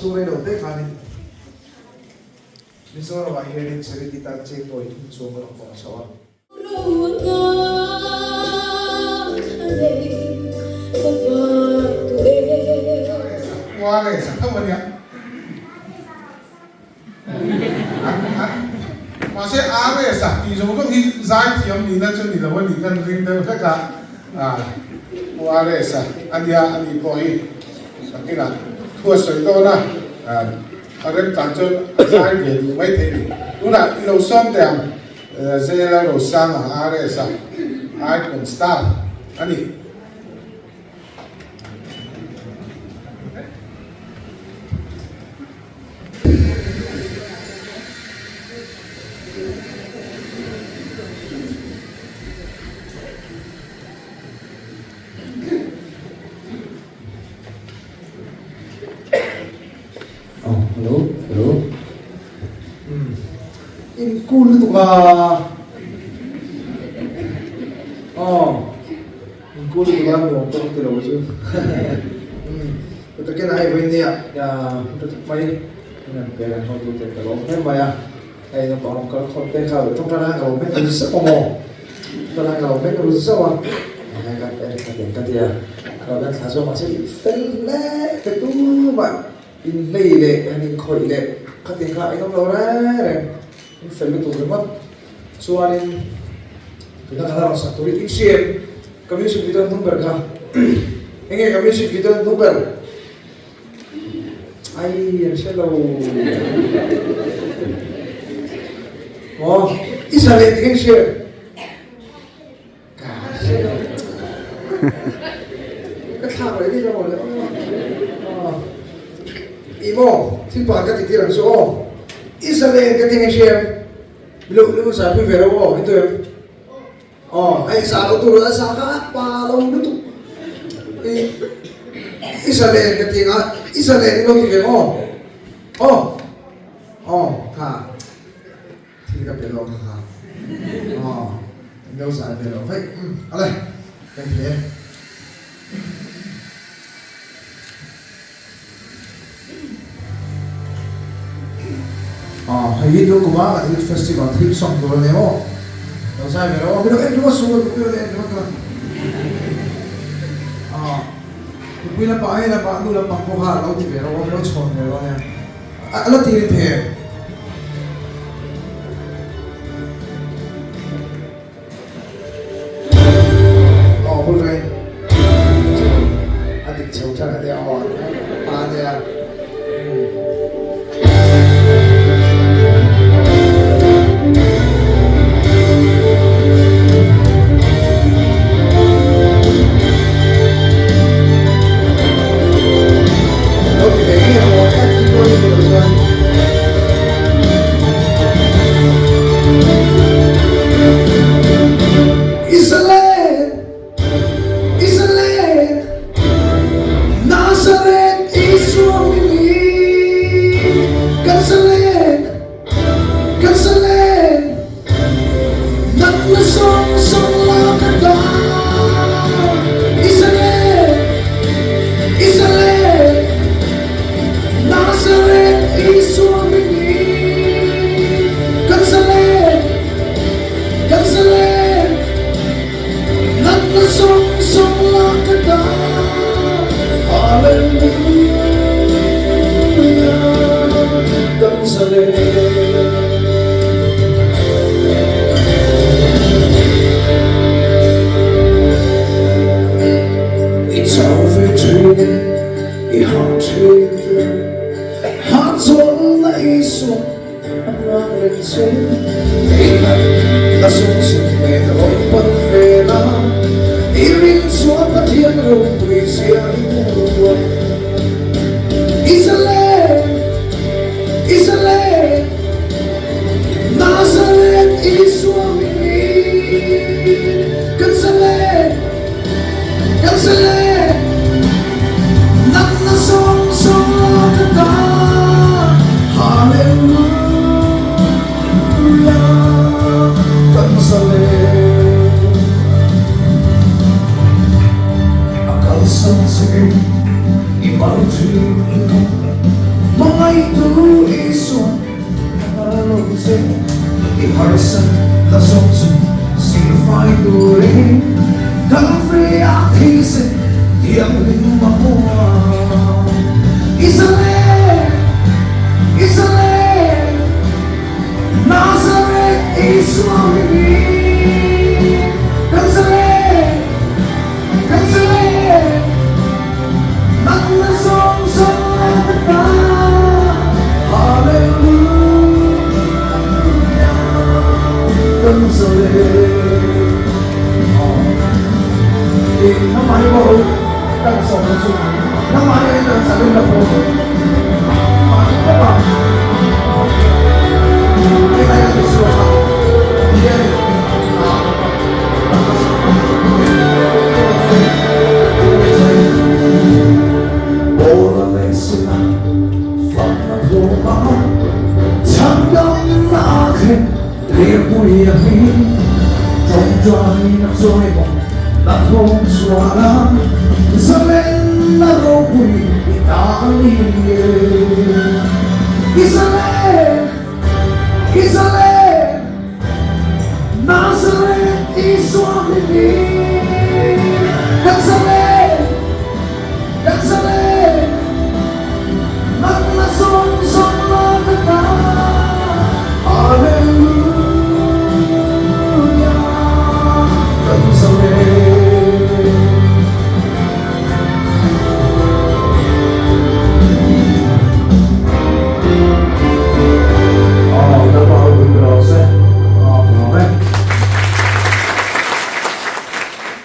chhung rei lo te khanin Mizoramah hianin charity tan cheng nawi thum chuang kan awm chho a. Mahse RS a tih zawng zawng hi zaithiam nihna chu ni lo a nih kan ring deuh hlek a, Pu RS a ania a nih pawh hi takinah thu a sawi dawn a, a remchang chuan a zai ve duh maithei a ni. Tunah i lo sawm teh ang Zela Rosanga RS a Icon Star a ni. Oh, hello, hello. In cool lutuk a. Oh. In cool lutuk a, nuam pawh ka ti lo chu. Ka takin a hei vawiin nia, ka tak mai in an pe an hotu te ka lawm hle mai a. Hei naupang rawn kal khawp te kha tawngtai lai ka lo meng ru zauh a maw? Tawngtai lai ka lo meng ru zauh a. Hei kan en thla teng ka ti a, ka lo en thla zawk mahse in fel hle te tumah inhlei leh han inkhawih leh khatin kha in awm lo reng reng, in fel lutuk ringawt. Chuanin tuna ka la rawn sak turin in hria em? Ka music video hnung ber kha enge ka music video hnung ber? Ai an hre lo. Aw i sa leh dik in hria em? Ka hre lo. Ka thlak leh daih lo maw le aw. Ih maw thil pakhat ka ti tir ang chu aw. I sa leh ka ti in hria em? Lu lu sa pui ve lo aw i tu em? Aw hei sa lo tur a sa kha a pa lo lutuk. I i sa len ka ti ang a i sa len i lo ti ve maw? Aw aw kha thil ka pe lo kha kha aw in lo zai ve lo vaih umm ale kan thei e. Aw hei hi Durkuma kan Youth Festival theme song tur a ni aw. Lo zai ve rawh aw, min lo en ringawt suh ka lo en ringawt kha. Aw nupui lampang hei lampang nu lampang pawh kha lo ti ve rawh aw, min lo chhawn ve rawh ania. A la ti ri thei em? Aw bul reng a dik chho than a nia aw a nia. Lo ti ve ngei ang aw, tlat i pawh ni lo chuan. Israel, Israel, Nazareth Isua mini, kan zalen, kan zalen, natna zawng zawng lak ata. Israel, Israel, Nazareth Isua mini, kan zalen, kan zalen, natna zawng zawng lak ata. Hallelujah, kan zalen. I chau ve thin. I hah thin te hahchawlhna Isua a nghak reng che. I nat a sung sung nen rawn pan ve la, i ring chuan Pathian ropui zia i hmu ang. Israel, Israel, Nazareth Isua mingin kan zalen, kan zalen. Natna zawng zawng a ka ta, Hallelujah, kan zalen. A kalsan che. turin Kalvari-a thisen thianghlim a hmuam. Israel, Israel, Nazareth Isua mihring Nazareth, Nazareth, Nangna zawng zawng a ka ta Hallelujah Nazareth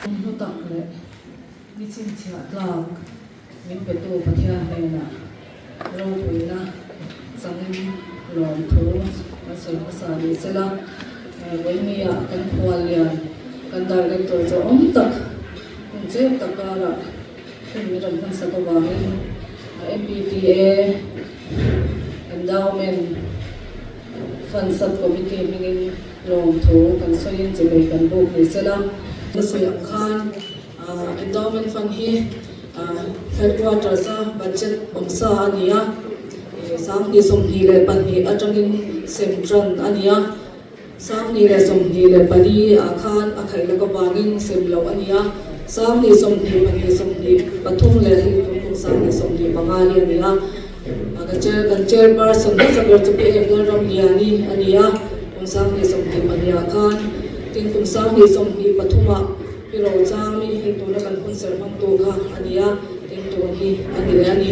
Hlu tak leh ni chhinchhiah tlak min petu Pathian hnenah ropuina changin lawmthu kan sawi hmasa ni sela, vawinia kan khuallian kan director chu awm tak hun chep tak karah hun min rawn hmansak avangin MBTA Endowment Fund Sub-Committee hmingin lawmthu kan sawiin chibei kan buk ni sela. Ka sawi ang khan Endowment Fund hi Headquarters a budget awm sa a ni a, 2022 atangin sem tan a ni a, 2024 ah khan a khaih lak avangin sem loh a ni a, 2022 23 leh hei tum kum 2025 hi a ni a. Kan chair kan chairperson hmasa ber chu Pi Evelyn Ramliani a ni a, kum 2022 ah khan tin kum 2023 ah Pi Rochami hei tuna kan hun serh hmangtu kha a ni a, tin tun hi a ni leh a ni.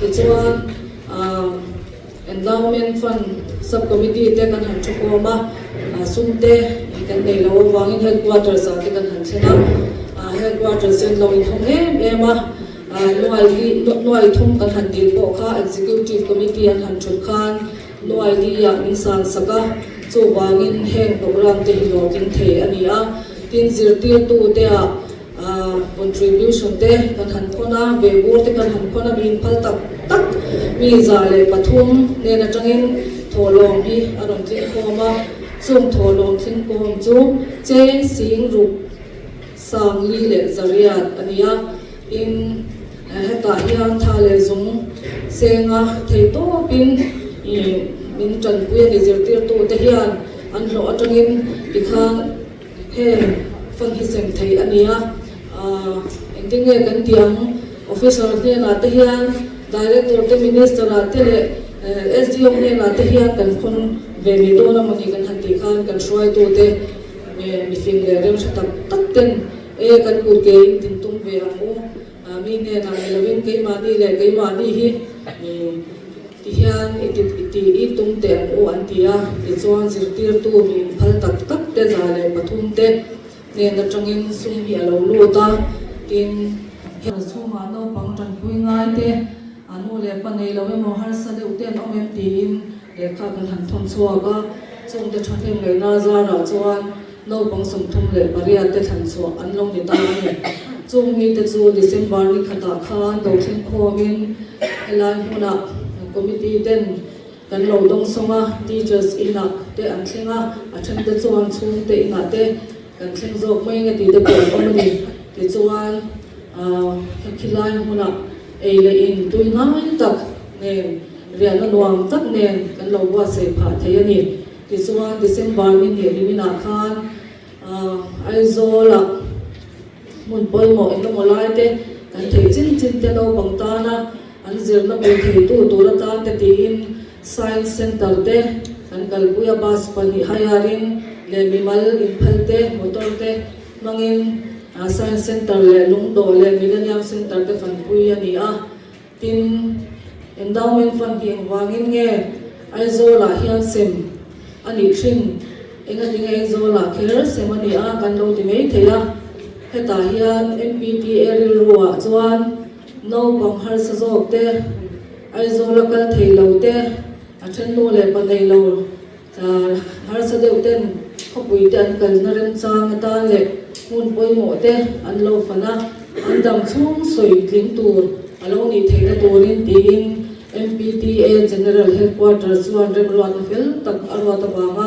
Tichuan aah Endowment Fund Sub Committee te kan han thukawm a, sum te kan nei lo avangin Headquarters ah te kan han thlen a, Headquarters hian lo inhawng em em a, Nuai li nuai thum kan han dil pawh kha Executive Committee an han thut khan nuai li ah min san sak a, chuvangin heng program te hi hlawhtling thei a ni a. Tin, zirtirtu te ah contribution te kan han khawn a, vehbur te kan han khawn a, min phal tak tak mi 103 hnen atangin thawhlawm hi a rawn tling khawm a, chung thawhlawm tling khawm chu cheng sing ruk Sangli leh Zariat a ni a, tin hetah hian tha leh zung senga thei tawpin ih min tanpui a ni zirtirtute hian an hlawh atangin tikhan heng fund hi sem thei a ni a, aah engtin nge kan tih ang officer hnenah te hian director te minister ah te leh SDO hnenah te hian kan khawn ve mai dawn a mawni kan han tih khan kan hruaitute. Nge mifing leh rem tha tak tak ten e kan kut ke in tin tum ve ang u, mi hnenah ni lovin keimahni leh keimahni hi ti hian i ti i ti i tum teh ang u an ti a, tichuan zirtirtu mi inphal tak tak te 103 te hnen atangin sum hi a lo lut a, tin. Chhungah naupang tanpui ngai te a nu leh pa nei lo emaw harsa deuh te an awm em tiin Lehkha kan han thawn chhuak a, chungte thahnem ngaihna zarah chuan naupang 38 te thlan chhuah an lo ni ta a ni. Chung mite chu December ni khatah khan lo thleng khawmin helai hmunah committee ten kan lo dawng sawng a, teachers inah te an thleng a, a thente chuan chhungte inah te kan thleng zawk mai nge tih te pawh an awm a ni. Tichuan khilai hmunah ei leh in tui ngai tak nen Riahna nuam tak nen kan lo buatsaih phah thei a ni. Tichuan December ni hnih hliminah khan Aizawlah hmun pawimawh engemaw lai te kan theih chin chin te naupang tana an zirna pui theitu tur atan te tiin Science Centre te kan kalpui a, bus pahnih hire in leh mimal inphal te motor te hmangin Science Centre leh Lungdawh leh Millennium Centre te fanpui a ni a. Tin, Endowment Fund hi engvangin nge Aizawlah hian sem a nih thin? Engatinge Aizawlah kher sem a nih a kan lo ti mai thei a. Hetah hian MPTA rilruah chuan naupang harsa zawk te, Aizawla kal thei lo te, a then nu leh pa nei lo harsa deuh ten khawpui te an kalna remchang atan leh hmun pawimawh te an lo fan a, an dam chhung sawi tling tur a lo nih theihna turin tiin MPTA General Headquarters chuan remruatna fel tak a ruat avanga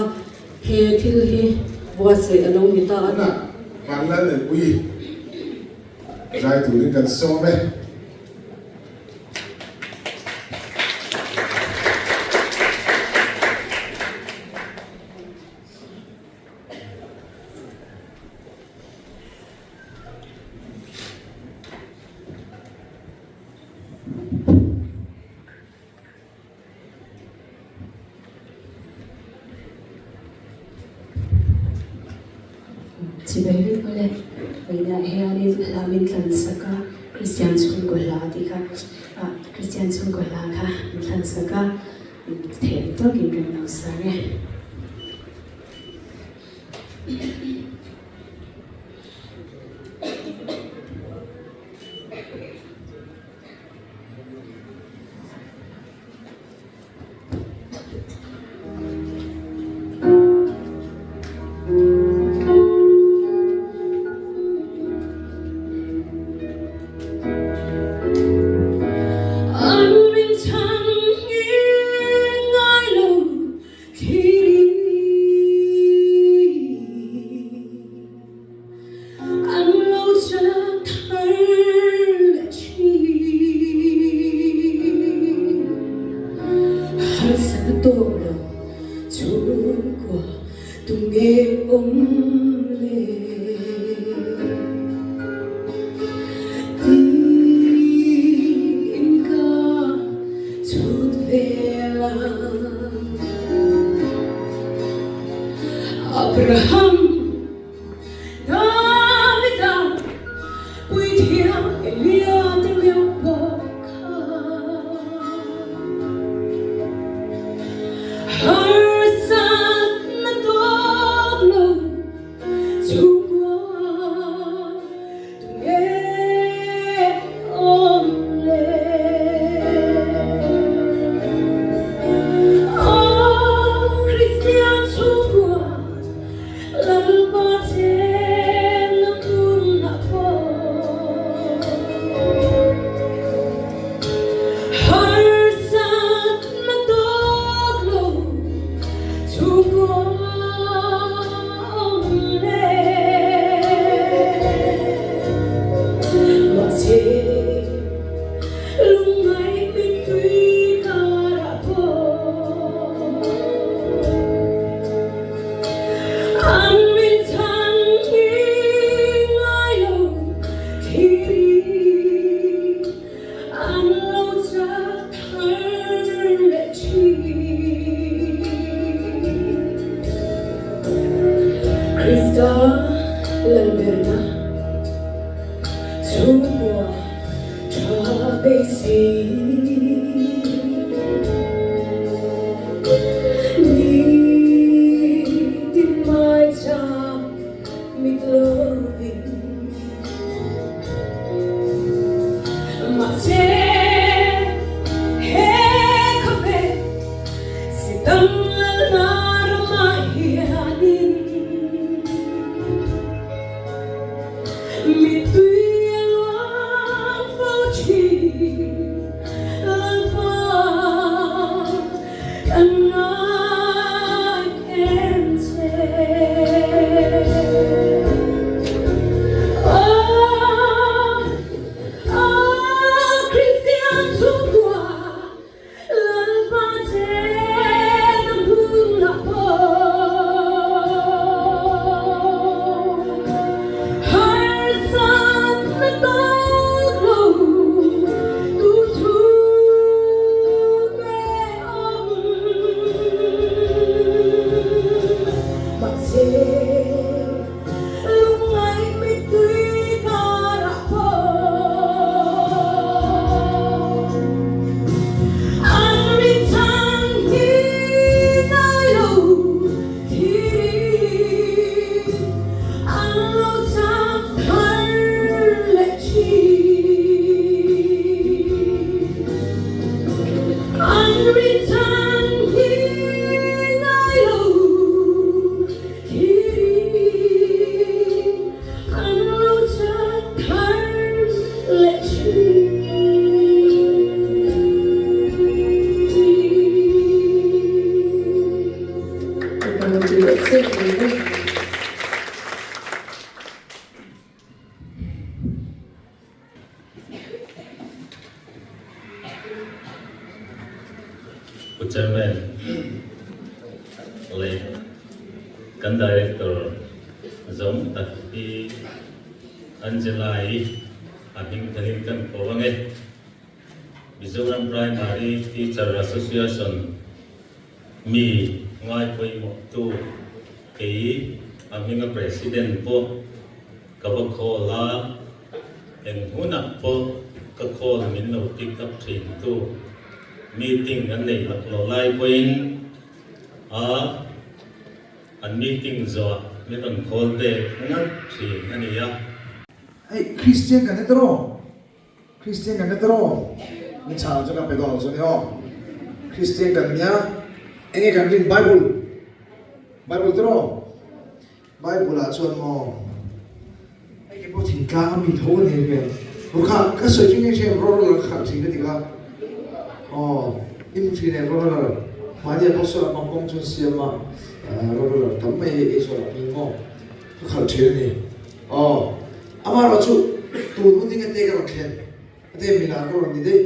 he thil hi buatsaih a lo ni ta a ni. Tunah Vanlalneihpuii zai turin kan sawm e. Chibai vek awle, vawiinah hianin hla min thlan sak a, Kristian chhungkaw hla tih kha ah Kristian chhungkaw hla kha min thlan sak a, theih ang tawkin kan lo sang e. An rin chhan hi ngai lo thlir An lo chak thar leh thin. Harsatna tawk lo chhungkua tunge awm le? Tiin ka chhut vel a. Abraham. Davida puithiam Elia te meuh pawh kha harsatna tawk lo chhungkua tunge awm le? Aw Kristian chhungkua Lalpa chenna hmunah pawh harsatna tawk lo chhungkaw awm le. Mahse lungngai mittui karah pawh An rin chhan hi ngai lo thlir an lo chak thar leh thin. Krista Lalberna chhungkua tha beisei. Nitin mai cham mit lovin Mahse he khawvel si dang lalna ramah hianin Mittui a luang fo thin Lalpa kan ngai em che. Chairman leh kan Director zawng tak hi Angela-i a hming thanin kan ko ang e. Mizoram Primary Teacher Association mi ngai pawimawhtu kei a hminga President pawh ka va call a, eng hunah pawh ka call min lo pick up thin tu meeting an nei lak lo lai pawhin a an meeting zawh min rawn call pek ngat thin a ni a. Hei Christian kan ni tawh. Kristian kan ni tawh ni chhang chu kan pe dawn lo chu ni aw. Kristian kan nia enge kan rin Bible Bible tawh Bible ah chuan maw hei ke pawh thingtlang a mi tho a ni vel rukha ka sawi chu nge hriat rawlroller ka khalh thin ka ti kha aw i hmu thin em rawlroller mahni ah pawh sawn pang kawng chu an siam a rawlroller tam mai hei Aizawl ah pawh maw ka khalh thin a ni aw. Amaherawh chu tun hun hi ka te ka rawn thlen a te milar ka rawn ni daih.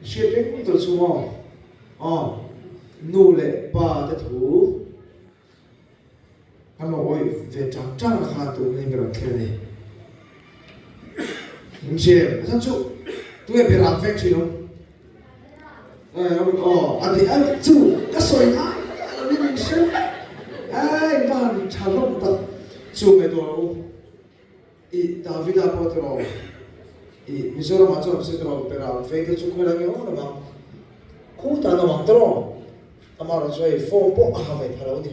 I hriat reng tur chu maw? Aw, nu leh pa te thu an lo awih ve chang chang a khan tun hun hi ka rawn thlen a ni. Min hria em? A chhan chu tunge ber ang vek thin awm? Aw, a ti a chu ka sawi ngai a lo in hre vek. Ai van tha hlawm tak chu ngaihtuah rawh u. I Davida pawh ti rawh i Mizoram ah chuan awm se ti rawh Beram vei te chu khawi lai nge awm awm ang khutah an awm ang ti rawh. Amaherawh chu hei form pawh a ha ve pha lo a ni.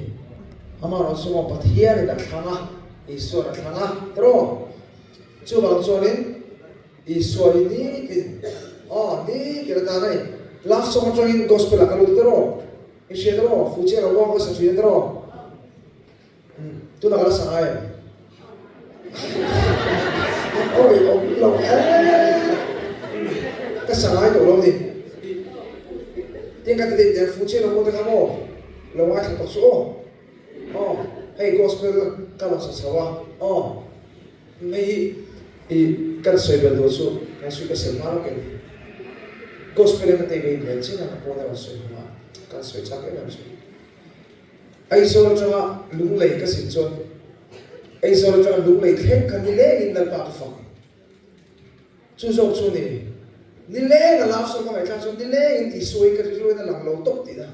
Amaherawh chu maw Pathianin a thlang a, Isua'n a thlang a ti rawh. Chuvang chuanin Isua hi nitin, aw, nitin atan a ni. Love song atangin gospel ah ka lut ta rawh. I hria ta rawh, Fuhchiang lo uang ka sa thin ta rawh. Tunah ka la sa ngai em? Awi awm lo ee. Ka sa ngai tawh lo ni. Tin ka ti daih teh, Fuhchiang lo uang te kha maw? Lo ngaithla tawh suh aw. Aw, hei gospel ka rawn sa chho a, aw. Hei hi i kan sawi belh duh chu kan sawi ka sem hma lawk em? Gospel in a tei ka inhmel chin a ka pawn a rawn sawi hma kan sawi chak em em chu. Aizawl atanga Lunglei ka zin chuan Aizawl atanga Lunglei thleng kha nilengin Lalpa ka fak. Chu zawk chu ni nileng a love song ka ngaihthlak chuan nilengin Isua hi ka rilru in a lang lo tawp tihna.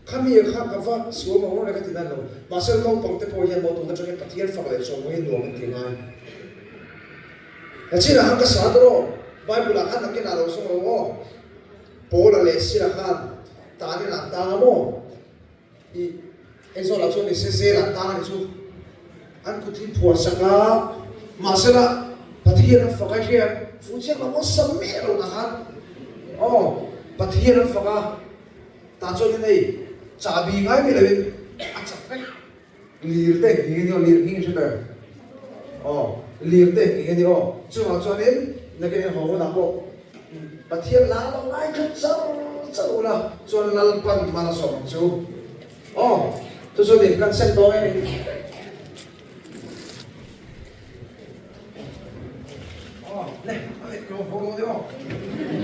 Khami kha ka va sual ngawr ngawr e ka ti nan lo. Mahse naupang te pawh hian maw tun atangin Pathian fak leh chawm hi nuam an ti ngai. Nachinah khan ka sa ta rawh, Bible ah khan nakin ah lo zawng rawh aw. Paula leh Sila khan tanin an tang a maw? I Aizawl ah chuan ni se zel an tang a ni chu. An kut hi phuar sak a, mahsela Pathian an fak a hria, fu chiang lo maw sam miah lo tah khan aw Pathian an fak a, tah chuan in hei chahbi ngai miah loin a chak vek, lir te nghing a ni aw, lir nghing i hre ber aw, lir te nghing a ni aw, chuvang chuanin nakin in haw hunah pawh Pathian la lo ngai khat char char ula chuan Lalpan hman a sawm ang chu. Aw, chu chu ni, kan sem dawn em? Aw, le, a le, ka vawk dawn aw.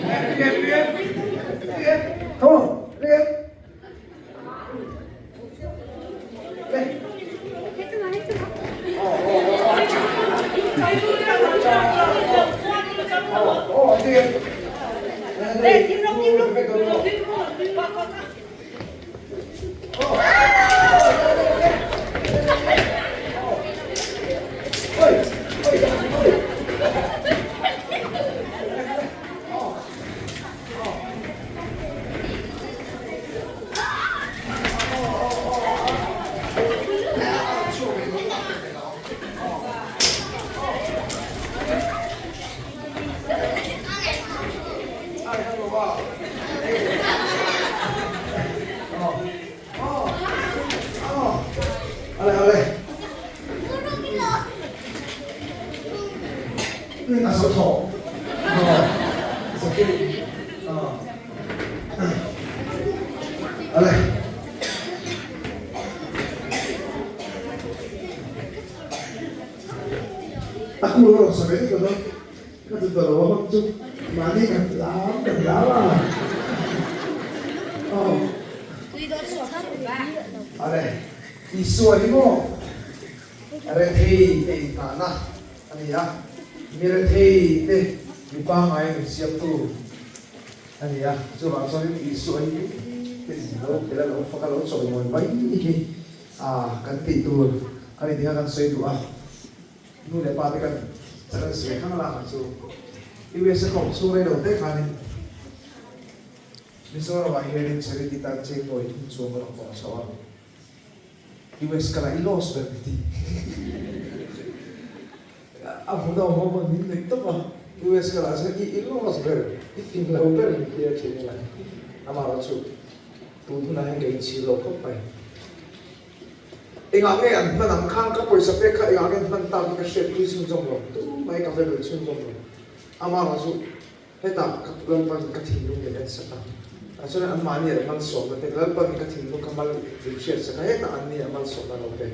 Le, le, le, come on, le. Le. Aw, aw, aw. Aw, aw, le. Le, A kul a rawn sa ve vek lo a, ka ti ta lo a hman chu. Mahni kan lam kan lam a. Aw. Ale, Isua hi maw rethei te inngahna a ni a, mi rethei te mi pangngai nun siamtu a ni a, chuvang chuanin Isua hi mi te lo tel a, lo fak a, lo chawimawi mai hi kan tih tur a ni tih kha kan sawi duh a. Nu leh pa te kan chak an sawi khang lang ang chu. USA ka awm chhung rei lo te khanin Mizoram ah hianin charity tan cheng nawi thum chuang ka rawn vawng chho a. US ka la i loss ber ka ti. A hmun a awm ho pawn min nuih tawp a. US ka lah chuan i i loss ber, i fing lo ber min ti a thin ila. Amaherawhchu tun hunah hian ka inchhir lo khawp mai. Engah nge an hman ang khan ka pawisa pek kha engah nge an hman tak hi ka hriat pui chhunzawm lo, tumah hi ka ve belh chhunzawm lo. Amaherawh chu hetah ka Lalpan ka thinlung min en sak a, ah chuan anmahni an malsawmna te Lalpan ka thinlung kha mal min hriat sak a, hetah anni a malsawmna lo pe.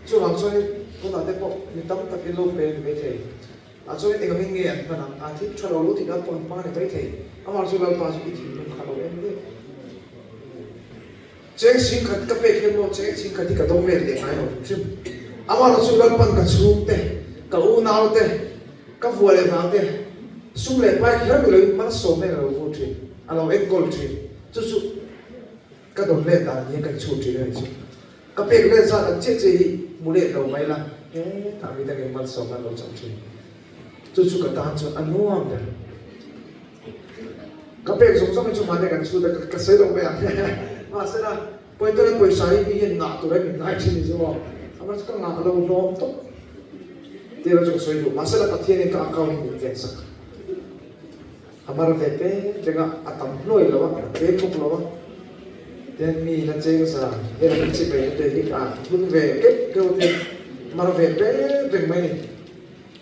Chuvang chuanin tunah te pawh mi tam tak in lo pe a ni maithei. Ah chuanin engangin nge an hman ang? Ah thil tha lo lo tih nan pawh an hmang a ni maithei. Amaherawh chu Lalpa chu i thinlung kha lo en daih. Cheng chhing khat ka pek hian maw cheng chhing khat hi ka dawng let leh ngai lo hrim hrim. Amaherawh chu Lalpan ka chhung te, ka unau te, ka vua leh vang te, sum leh pai kher ni loin malsawmna in a lo vur thin, a lo enkawl thin. Chu chu ka dawn let dan hian ka inchhut thin a ni chu. Ka pek let zat ang chiah chiah hi hmu let lo mai la, hetah mi dangin malsawmna an lo chang thin. Chu chu ka tan chuan a nuam ber. Ka pek zawng zawng hi chu mahni kan chhut a, ka sawi lo mai ang. Mahsela, Pawihtawlin pawisa hi mi hian ngah tur a min ngai thin ni chu aw. Amah chu ka ngah lo hlawm tawp tih erawh chu ka sawi duh. Mahsela Pathianin ka account hi min ven sak. A mar ve pek pek a, a tam hluai lo a, a tlem bawk lo a. Tin, mi la cheng sa erawh hi chibai na te hi a hun ve keuh keuh a tin mar ve pek pek mai a ni.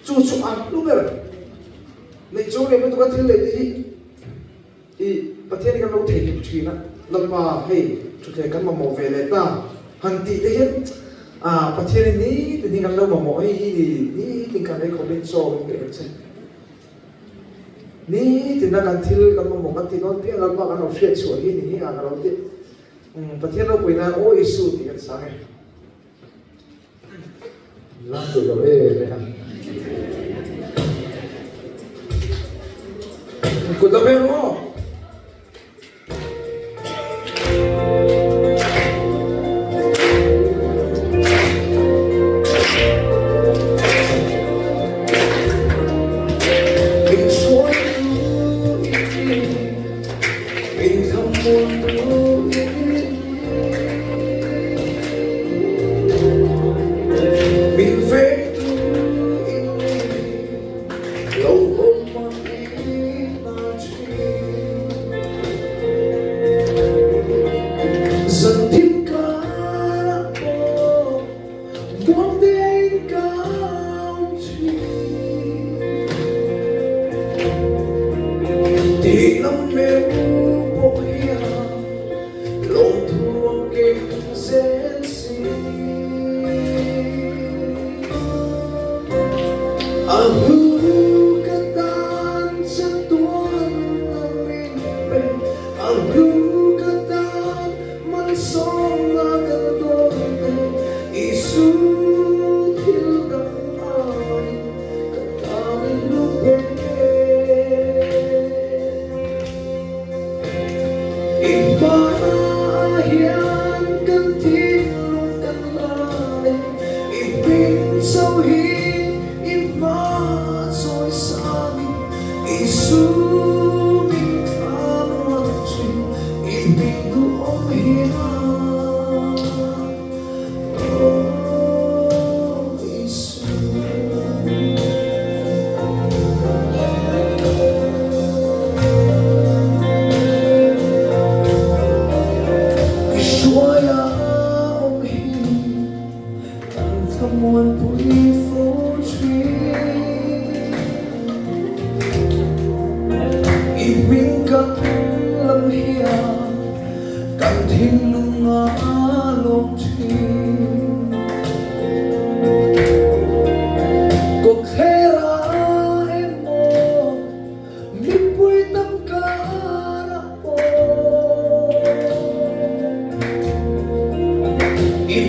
Chu chu a hlu ber. Neih chuang leh lutuk a thil leh te hi i Pathian hi kan lo thei tuk thin a, Lalpa hei thutthleng kan mamawh ve leh ta han tih te hian ah Pathian hi nitin hi kan lo mamawh hei hi ni nitin kan ei khawpin chaw min pe ang che. Nitin a kan thil kan mamawh kan tih dawn piang Lalpa kan lo hriat chhuah hi ni hi a ka lo ti. Pathian ropui nan Aw Isu tih kan sang e. Lam duh lo em em a. Kut lo ber maw? Min vengtu in ni lo awm a i na thin. Zan thim karah pawh muang tein ka awm thin. Thihna meuh pawh hian Lawmthu ang keng zel si. A hlu ka tan chatuan a min pe, a hlu ka tan malsawmna ka dawn te, Isu thil dang aiin ka tan i hlu ber. I hmaah hian kan thinlung kan lan e, i hming chho hi i hmaah chawi sangin, i sumin thlam ruat thin, i hming duhawm hian aw Isu. I hruai a awm hi kan thlamuanpui fo thin. I hming kan lam hian kan thinlung a lawm thin. Kawtthler a emaw.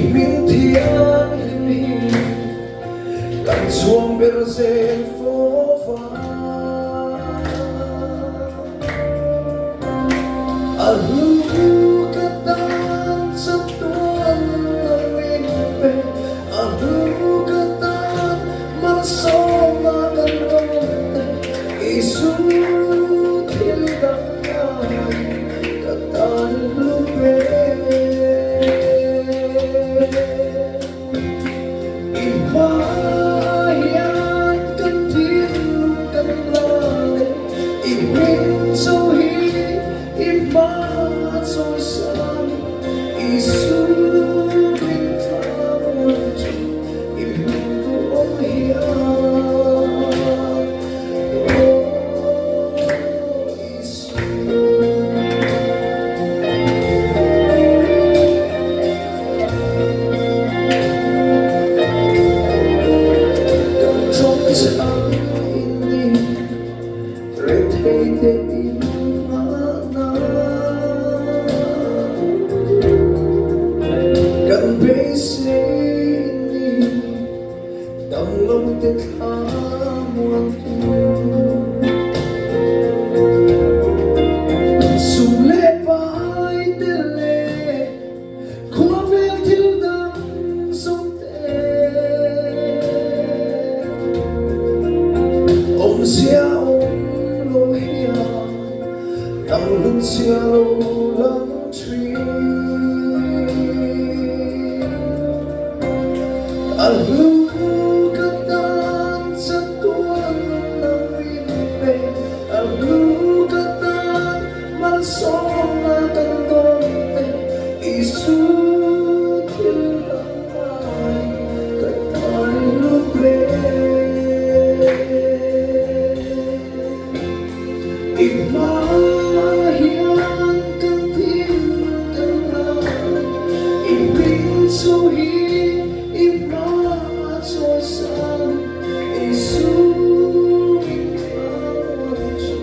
hming thianghlim hi kan chhuang ber zel fo va. A hlu ka tan chatuan lo in pe, a hlu ka tan malsawmna kan dawn te, Isu thil dang ai ka tan hlu pe. I hma hian kan thinlung kan la le, i hming chu hi i hma chawi san, Isu min thlang ang chu i hming duhawm hian, Aw Isu. Khawvel thil dang zawng te awmzia awm lo hian dang hlut zia lo lang thin. A hlu ka tan chatuan lo in pe, a hlu ka tan Malsawmna kan dawn te Isu thil dang ai ka tan lut ve. I hma hian kan thil kan hlan, i hming chu hi i hma chawi san, Isu min thlang chu.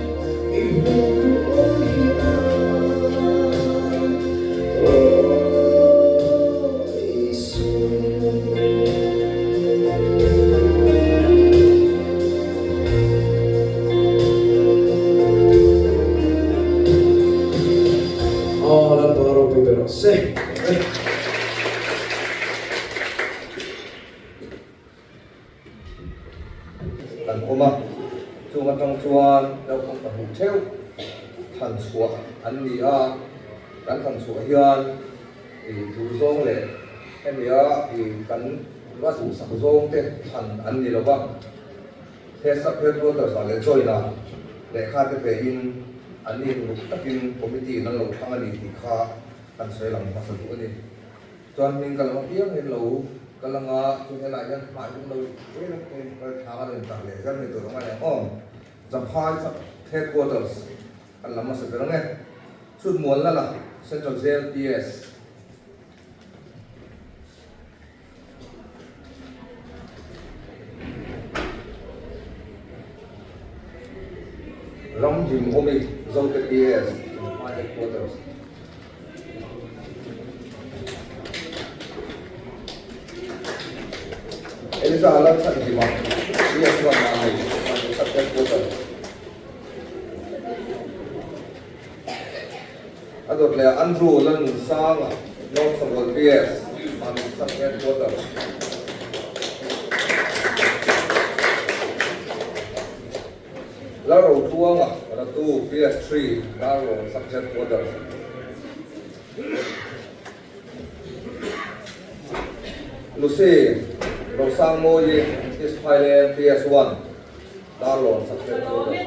Kan awm a, chung atang chuan naupang pahnih theuh thlan chhuah an ni a, kan thlan chhuah hian ih duhzawng leh hemi a ih kan va duhsak zawng te thlan an ni lo va, he sub headquarters ah leh join ah lehkha te pe in an ni ruk takin committee in an lo thlang a ni tih kha kan sawi lang hmasa duh a ni. Chuan hming ka lam apiang hian lo kal anga chu helai hian hmai hung lo vel a heng kal thlang a rawn tak leh zel mai tur ang a ni ang aw. Champhai sub headquarters kan lam hmasa ber ang e. Chhut mualna la Central Jail PS. Ram hlim awmi Zote PS Champhai headquarters. Eliza Lalchhanhima PS chuan mah nei Champhai sub headquarters. A dawt leh Andrew Lalnunsanga, North Sangwal PS, Mamit Sub Headquarters. Lalrotluanga, Ratu, PS3, Darlawn Sub Headquarters. Lucy Rosangmawii, East Phaileng, PS1, Darlawn Sub Headquarters.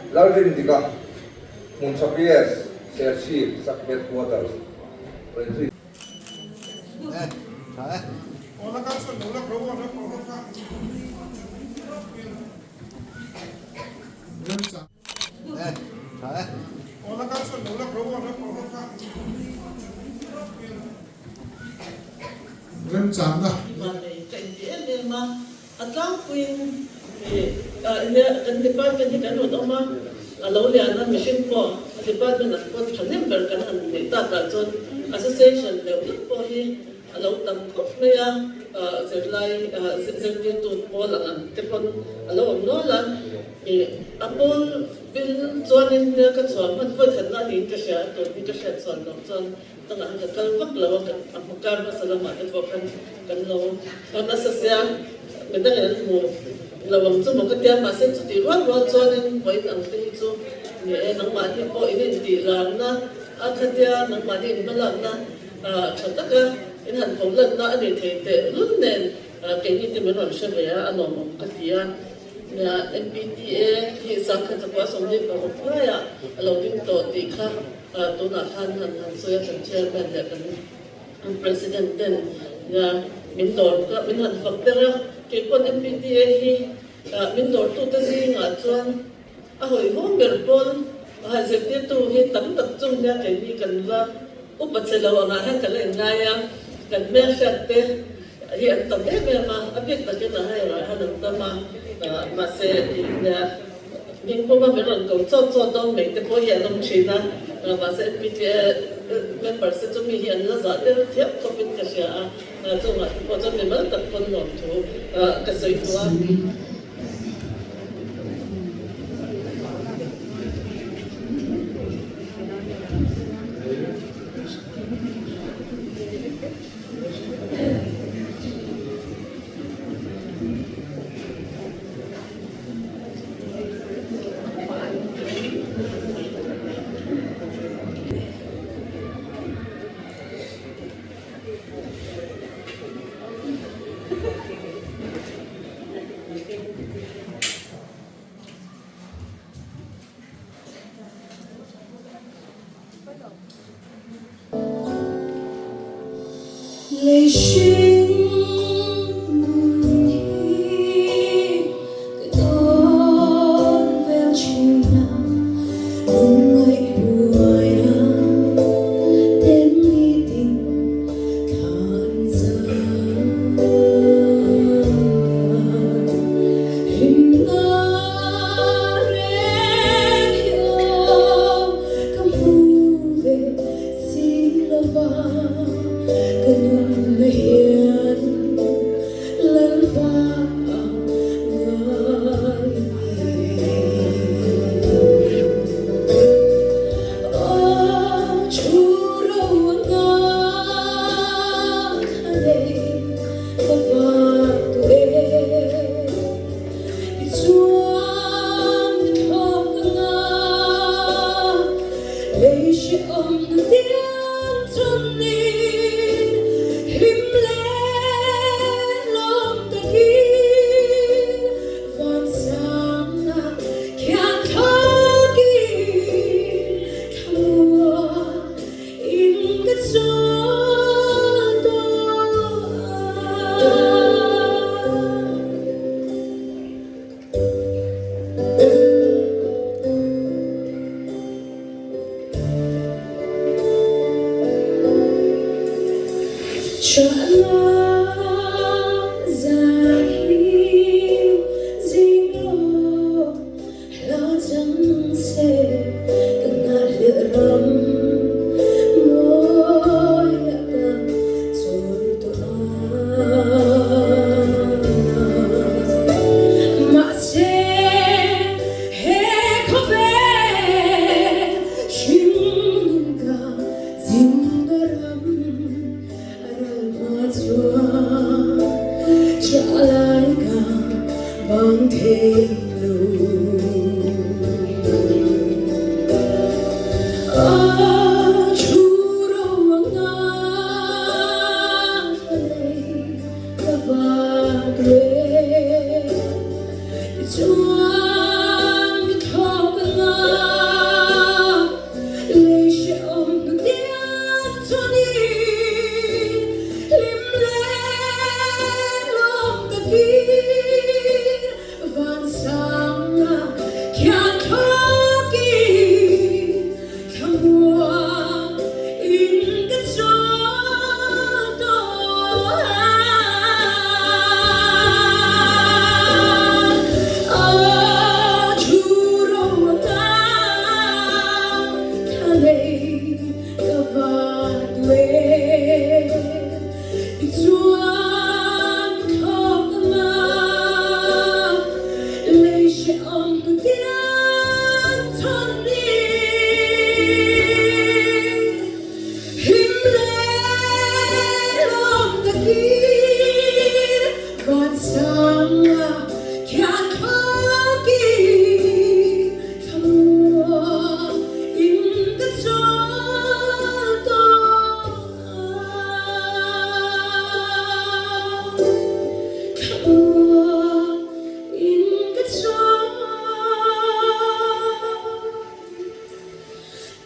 Lalrindika, Hmuntha PS, Serchhip Sub Headquarters. Remchangna. Vannei ka inti em em a, a tlangpuiin kan department hi kan rawn awm a. A lo lian a, mihring pawh a department ah pawh thahnem ber kan han neih takah chuan association deuh deuh pawh hi a lo tam khawp mai a, zirlai zirtirtu pawl ang ang te pawn a lo awm nual a, ih a pawl bil chuanin nia ka chhuah hman vawi khatna a niin ka hria a, tun hi ka hriat chhuan loh chuan dangah khan ka kal vak lo a, a hmu kar hmasa lamah te pawh khan kan lo haw nasa sia, midangin an hmu lo ang chu maw ka tia, mahse chutih rual rual chuanin vawiin ang te hi chu ni e, nangmahni pawh in intih larna a khatia nangmahni inhmalakna tha taka in han pho lanna a ni thei teh lul nen keini te min rawn hre ve a, a lawmawm ka ti a. Nia, MPTA hi sangkhat chakua 26 laiah a lo ding tawh tih kha tunah khan han han sawi a, kan chairman leh kan president ten nia min dawr kha min han fak ber a, kei pawn MPTA hi min dawrtute zingah chuan a hawihhawm ber pawn zirtirtu hi tam tak chung hian keini kan la upa che lo angah hian kan la inngai a, kan hmelhriat te hi an tam em em a, a bik takin a haiah hian an tam a, mahse nia Hmingpuma min rawn ko chawt chawt dawn mai te pawh hi an awm thin a, mahse MPTA members te chu mi hi an la zah der thiam khawpin ka hria a, chungah te pawh chuan mimal tak pawn nuam thu ka sawi duh a.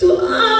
Tu